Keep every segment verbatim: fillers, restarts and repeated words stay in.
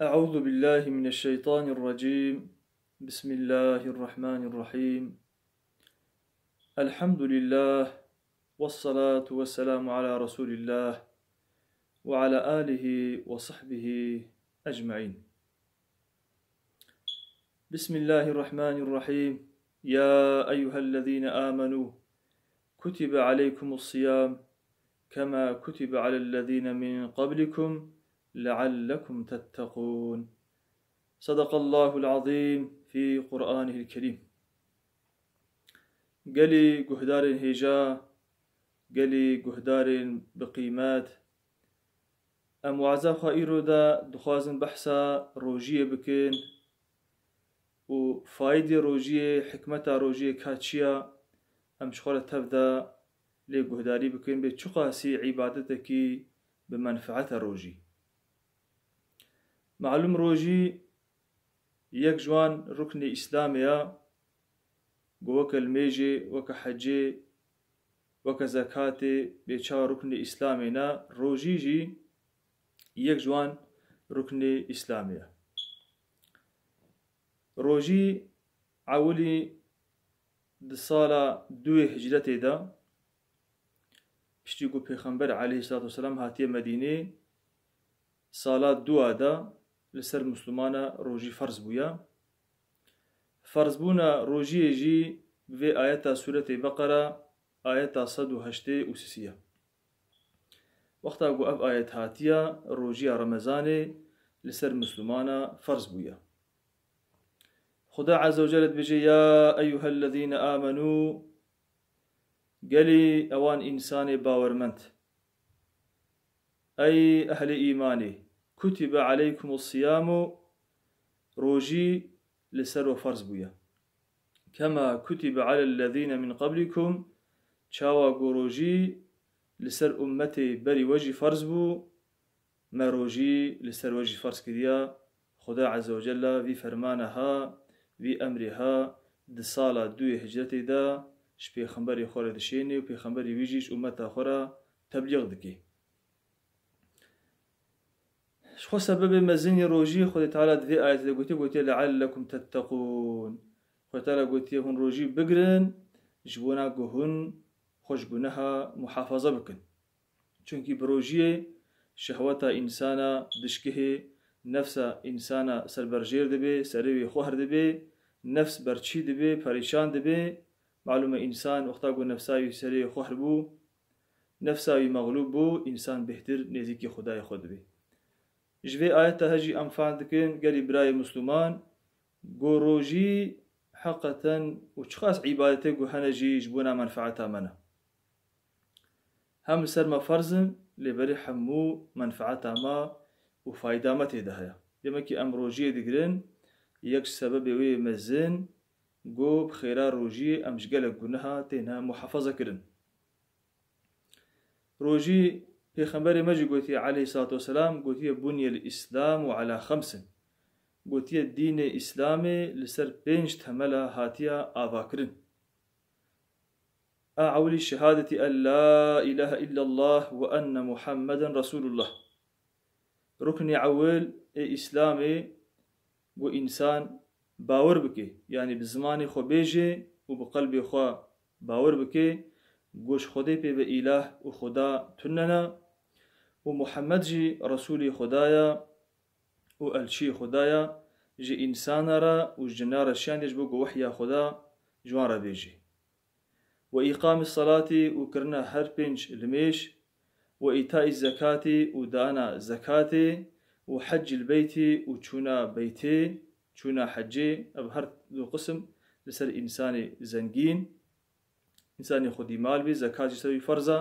أعوذ بالله من الشيطان الرجيم. بسم الله الرحمن الرحيم. الحمد لله، والصلاة والسلام على رسول الله، وعلى آله وصحبه أجمعين. بسم الله الرحمن الرحيم. يا أيها الذين آمنوا كتب عليكم الصيام كما كتب على الذين من قبلكم لعلكم تتقون. صدق الله العظيم في قرآنه الكريم. Gelî guhdarên hêja, gelî guhdarên bi qîmet, em waza xwe îro de dixwazin behsa rojiyê bikin û fayidê rojiyê, hikmeta rojiyê ka çi ya, em ji xwe re tev de lê guhdarî bikin, bê çiqasî îbadetekî bi menfeet e rojî. Malûm rojî yek ji wan ruknê Îslamê ya, ku weke limêjê, weke hecê, weke zekatê bê çawa ruknê Îslamê ne, rojî jî yek ji wan ruknê Îslamê ye. Rojî ewilî di sala duyê hicretê de, piştî ku Pêxember aleyhissalatu vesselam hatiye Medînê, sala dua de li ser Mislumana rojî ferz bûye. Ferzbûna rojiyê jî bi vê ayeta Sûretê Beqera, ayeta sed û heştê û sisiya. Wexta ku ev ayet hatiya, rojiya Remezanê li ser Mislumana ferz bûye. Xuda Azze ve Celle dibêje, "Ya eyyuhellezîne amenû", gelî ewan însanê bawermend. Ey ehlê îmanê, kutibe aleykumus siyamu, rojî li ser we ferz bûye. Kema kutibe alellezîne min qablikum, çawa ku rojî li ser ummetê berî we jî ferz bû, me rojî li ser we jî ferz kiriya. Xuda Azze ve Celle vî fermana ha, vî emrê ha, di sala duyê hicretê de ji pêxemberê xwe re dişênê û pêxemberê wî jî ji ummeta xwe re teblîx dike. Ji xwe sebebê mezin yê rojî Xwedê Teala di vê ayetê de gotiye, gotiye, "Leallekum tetteqûn." Xwedê Teala gotiye, "Hûn rojî bigirin, ji bona ku hûn xwe ji guneha muhafaza bikin." Çunkî bi rojiyê şehweta însana dişkihê, nefsa însana serberjêr dibe, serê wê xwehr dibe, nefs berçî dibe, perîşan dibe. Malûm e, însan wexta ku nefsa wî serê wê xwehr bû, nefsa wî mexlûb bû, însan bêhtir nêzîkî Xwedayê xwe dibe. Ji vê ayeta he jî em fehm dikin, gelî birayê Mislûman, ku rojî heqeten û çiqas îbadetê ku hene jî ji bona menfeeta me ne. Hem li ser me ferz in, lê berî hemû menfeeta me û fayda me tê de heye. Demekî em rojiyê digirin, yek ji sebebê wê mezin, ku bi xêra rojiyê em ji gelek guneha têne muhafaza kirin. Rojî, Pêxemberê me jî gotiye aleyhissalatu vesselam, gotiye, "Bunyel Îslam û ala xemsin." Gotiye, dînê Îslamê li ser pênc temela hatiya avakirin. A ewilî şehadetî en la ilahe illallah ve enne Muhammeden Resulullah. Ruknê ewil ê Îslamê, ku însan bawer bike, yanî bi zimanê xwe bêje û bi qelbê xwe bawer bike, ku ji Xwedê pê ve îlah û Xuda tune ne û Muhammed jî Resûlê Xuda ye û elçiyê Xuda ye, ji însana re û ji cina re şiyandê ji bo ku wehya Xuda ji wan re bêje. Ve îqamî selatî û kirina her pênc limêj, ve îtaî zekatî û dana zekatê, ve heccil beytî û çûna beytê, çûna hecê, ev her du qisim li ser însanê zengîn, însanê xwedî mal bî, zekat jî ser wî ferz e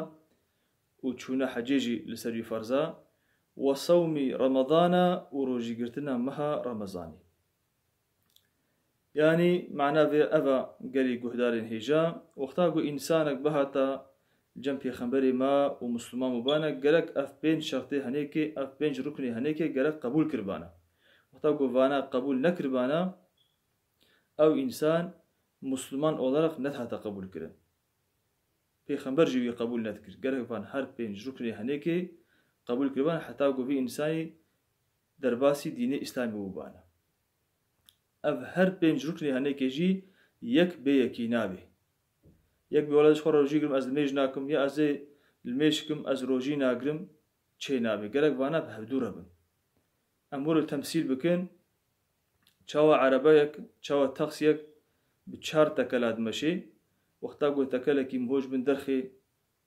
û çûna hecê jî li ser wî ferz e, ve sewmî Remezana û rojîgirtina meha Remezanê. Yanî mana vê ev e, gelî guhdarên hêja, wexta ku însanek bihata cem pêxemberê me û Misliman bûbane, gerek ev pênc şertê henêkê, ev pênc ruknê henêkê gerek qebûl kiribane. Wexta ku vana qebûl nekiribane, ew însan Misliman olarak nedihate qebûl kirin. Pêxember jî wî qebûl nedikir. Gerek van her pênc ruknê henêkê qebûl kiribane, heta ku vî însanî derbasî dînê Îslamê bûbane. Ev her pênc ruknê henêkê jî yek bê yekî nabê. Yek bê wela ez ji xwe re rojî girim, ez limêj nakim, ya ez ê limêj kim, ez rojî nagirim, çê nabê. Gerek vana bi hevdû re bin. Em wilo temsîl bikin, çawa erebeyek, çawa taksiyek bi çar tekela dimeşê, wexta ku tekelekî miho ji bin derxê,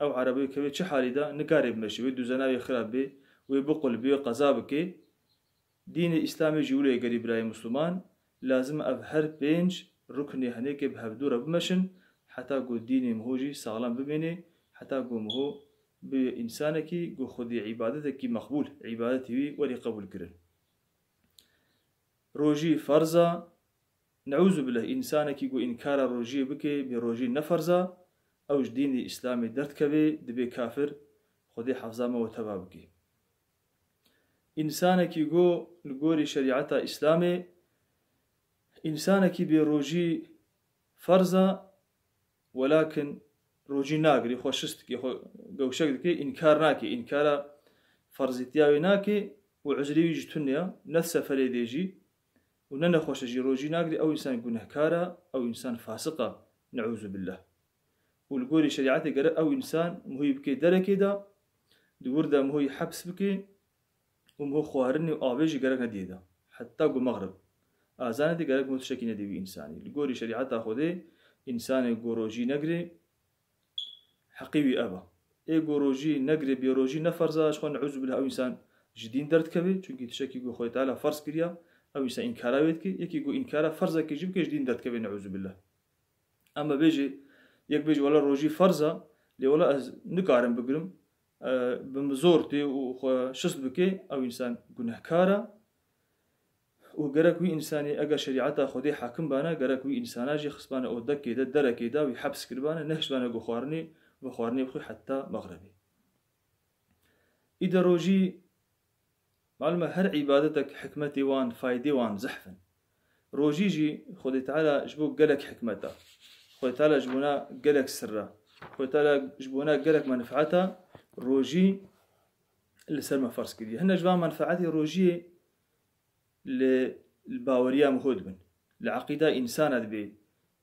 ew erebeyê kevê çi halî de, nikarê bimeşê, wê duzena wê xirab bê, wê biqulibê, wê qeza bikê. Dînê Îslamê jî wilo ye gerî birayê Misliman, lazim e ev her pênc ruknê henêkê bi hevdû re bimeşin, heta ku dînê miho jî saxlem bimênê, heta ku miho bibe însanekî ku xwedî îbadetekî meqbûl, îbadetê wî werî qebûl kirin. Rojî ferz e, neûzubillah, însanekî ku înkara rojiyê bike, bê rojî ne ferz e, ew ji dînê Îslamê derdikeve, dibe kafir, Xwedê hefza me û teva bike. Însanekî ku li gorî şerîeta Îslamê, însanekî bê rojî ferz e, welakin rojî nagirî, xwe şist dike, xwe gewşek dike, înkar nake, înkara ferzîtiya wê nake û uzrê wî jî tune ya, ne seferê dê jî û ne nexweş e jî rojî nagirî, ew însan gunehkar e, ew însan fasiq e, neûzubillah. Û li gorî şerîetê gere ew însan mihûyî bike derekê de, di wir de mihûyî heps bike û miho xwarinê û avê jî gerek nediyê de. Heta ku mexrib. Azanê de gerek miho tiştekî nedê wî însanî. Li gorî şerîeta Xwedê însanê ku rojî negirê, heqî wî ev e. Ê ku rojî negirê, bê rojî ne ferz e, ji xwe neûzubillah ew însan ji dîn derdikeve. Çunkî tiştekî ku Xwedê Teala ferz kiriya, ew însan înkara wê dike. Yekî ku înkara ferzekê jî bike, ji dîn derdikeve neûzubillah. Em bibêjê, yek bêjî, wela rojî ferz e, lê wela ez nikarim bigirim, e, bi min zor tê û xwe şist bike, ew însan gunehkar e. Û gerek wî însanî, eger şerîeta Xwedê hakim bana, gerek wî însana jî xistbane odekê de, derekê de, wî heps kiribane, nehiştbane ku xwarinê, bi xwarinê bixwe heta mexribê. Îde rojî, malum e, her îbadetek hikmetê wan, faydê wan zehf in. Rojî jî Xwedê Teala ji bo gelek hikmet e. Xwedê Teala ji bona gelek sir e. Xwedê Teala ji bona gelek menfaet e. Rojî li ser me ferz kiriye. Hinek ji van menfaetê rojiyê li, li baweriya miho dibin. Li eqîda însana dibê.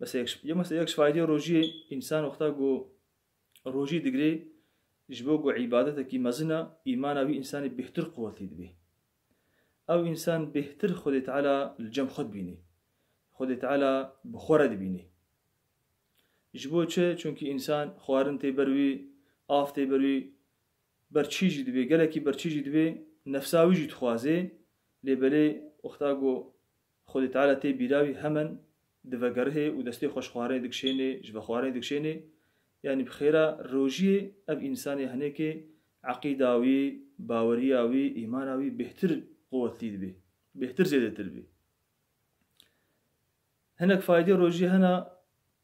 Mesela yek, ya mesela yek ji faydê rojiyê însan wexta ku rojî digirê, ji bo ku îbadetekî mezin e, îmana wî însanê bêhtir quwetî dibê. Ew însan bêhtir Xwedê Teala li cem xwe dibînê. Xwedê Teala bi xwe re dibînê. Ji bo çi? Çunkî însan xwarin tê ber wî, av tê ber wî, berçî jî dibê, gelekî berçî jî dibê, nefsa wî jî dixwazê, lê belê wexta ku Xwedê Teala tê bîra wî hemen divegerihê û destê xwe ji xwarinê dikişênê, ji vexwarinê dikişênê. Yanî bi xêra rojiyê ev însanê henêkê eqîda wî, baweriya wî, îmana wî bêhtir quwetlî dibê, bêhtir zêdetir dibê. Hinek faydê rojiyê hene,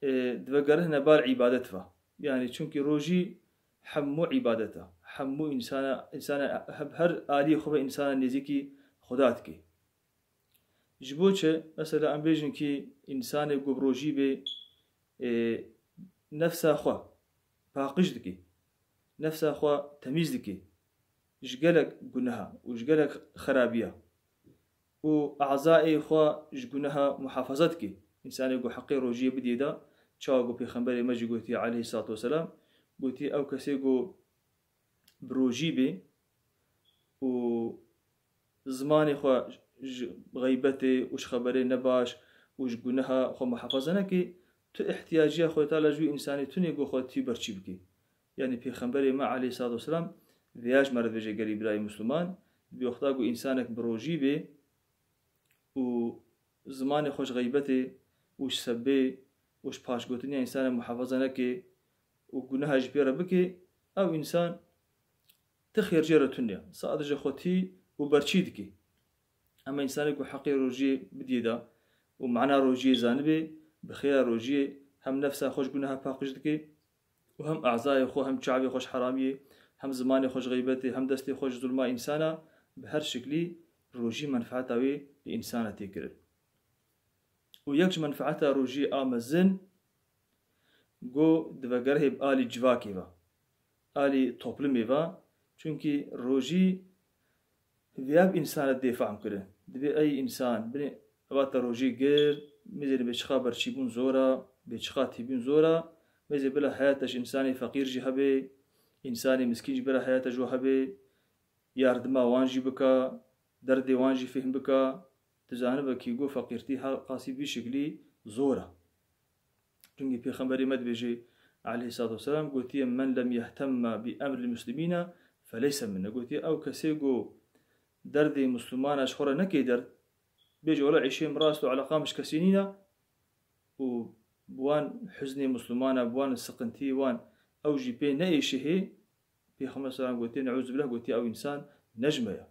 e, divegerihne bar îbadet ve. Yanî çunkî rojî hemû îbadet e. Hemû însana, însana he-, her aliyê xwe ve însana nêzîkî Xuda dike. Ji bo çi? Mesela em bêjin kî însanê ku bi rojî bê, e, nefsa xwe paqij dike. Nefsa xwe temîz dike. Ji gelek guneha û ji gelek xerabiya. Û ezayê xwe ji guneha muhafaza dike. Însanê ku heqê rojiyê bidiyê de, çawa ku Pêxemberê me jî gotiye aleyhissalatu vesselam, gotiye ew kesê ku bi rojî bê û zimanê xwe ji xeybetê û ji xeberê nebaş û ji guneha xwe muhafaza neke, tu ihtiyaciya Xwedê Teala ji wî însanê tune ku xwe tî berçî bike. Yanî Pêxemberê me aleyhissalatu vesselam vêya ji me re dibêje gelî birayê Misliman, dibê wexta ku însanek bi rojî bê û zimanê xwe ji xeybetê û ji sebê û ji paşgotinê însanê muhafaza neke û guneha jî pê re bike, ew însan ti xêr jê re tune. Sadece xwe tî û berçî dike. Ema însanê ku heqê rojiyê bidiyê de û mana rojiyê zanibe, bi xêra rojiyê hem nefsa xwe ji guneha paqij dike, û hem ezayê xwe, hem çavê xwe ji heramiyê, hem zimanê xwe ji xeybetê, hem destê xwe ji zulma însana, bi her şiklî rojî menfaeta wê li însana tê kirin. Û yek ji menfaeta rojî a mezin, go divegerihê bi alî civakê ve, alî toplumê ve, çunkî rojî Divê ev însana dê fehm kirin. Divê ey însan binê eva te rojî gir, mêzê bê çiqa berçîbûn zor a, bê çiqa tîbûn zor a, mêzê bila heyata ji însanê feqîr jî hebe, însanê miskîn jî bila heyata ji we hebe, yardima wan jî bika, derdê wan jî fêhm bika. Tu zanibe kî got feqîrtî her qasî vî şiklî zor a. Çunkî Pêxemberê me dibêje, aleyhissalatu vesselam, gotiye, "Men lem yehtemme bi emril muslimîne feleyse minne." Gotiye, ew kesê ku derdê Muslimana ji xwe re neke derd, bêje, "Wela êşê min rast û eleqa min ji kesî nîne." Û bi wan huznê Muslimana, bi wan siqintiyê wan, ew jî pê neêşihê, Pêxember selam gotiye, "Neûzubillah," gotiye, "Ew însan ne ji me ye."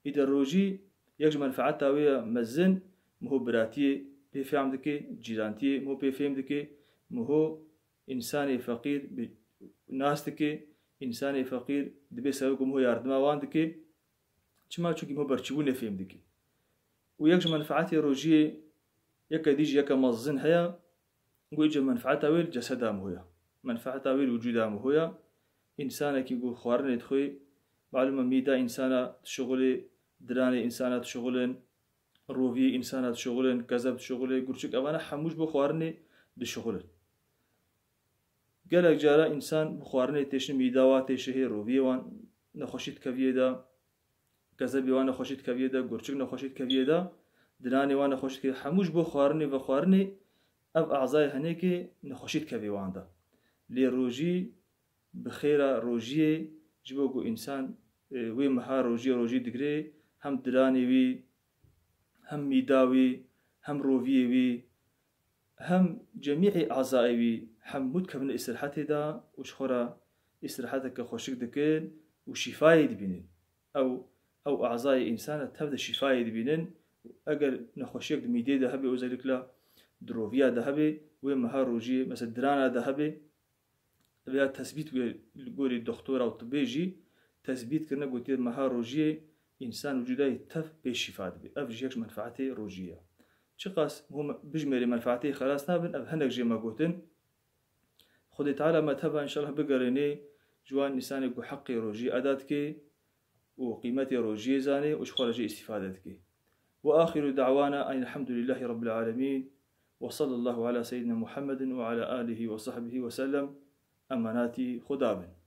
Îde rojî yek ji menfaeta wê ya mezin, miho biratiyê pê fêm dike, cîrantiyê miho pê fêm dike, miho însanê feqîr bi nas dike, însanê feqîr dibê sebeb ku miho yardima wan dike. Çima? Çunkî miho berçîbûnê fêm dike. Û yek ji menfaetê rojiyê, yeke dî jî yeke mezin heye, got, îca menfaeta wê li ceseda miho ya. Menfaeta wê li wicûda miho ya. Însanekî ku xwarinê dixwê, malûm e mîda însana dişuxulê, diranê însana dişuxulin, roviyê însana dişuxulin, kezeb dişuxulê, gurçik, evana hemû ji bo xwarinê dişuxulin. Gelek cara însan bi xwarinê têşin, mîda wa têşihê, roviyê wan nexweşî dikeviyê de, kezebê wan nexweşî dikeviyê de, gurçik nexweşî dikeviyê de, diranê wan nexweşî dikeviyê, hemû ji bo xwarinê vexwarinê ev azayê henêkê nexweşî dikevê wan de. Lê rojî bi xêra rojiyê ji bo ku însan, e, wê meha rojiyê rojî digirê, hem diranê wî, hem mîda wî, hem roviyê wî, hem cemî'ê azayê wî hemû dikevin îstirahetê de û ji xwe re îstiraheteke xweşik dikin û şîfayê dibînin. Ew, ew azayê însana tev de şîfayê dibînin. Eger nexweşiyek di mîdeyê de hebe, özellikle di roviya de hebe, wê meha rojiyê, mesela dirana de hebe, Vêya tesbît wê li gorî doktora û tibê jî tesbît kirine, gotiye meha rojiyê însan wicûda yê tev pê şîfa dibe. Ev jî yek ji menfaetê rojiyê ye. Çiqas hûn bijmêrê menfaetê xelas nabin, ev hinek jê me gotin. Xwedê Teala me teva înşallah bigerênê ji wan însanê ku heqê rojiyê eda dike û qîmetê rojiyê zanê û ji xwe re jê îstîfade dike. Ve axiru da'wana enil hamdulillahî rabbil alemîn. Ve sallallahu ala seyyidina Muhammedin ve ala alihi ve sahbihi ve sellem. Emanatî Xuda bin.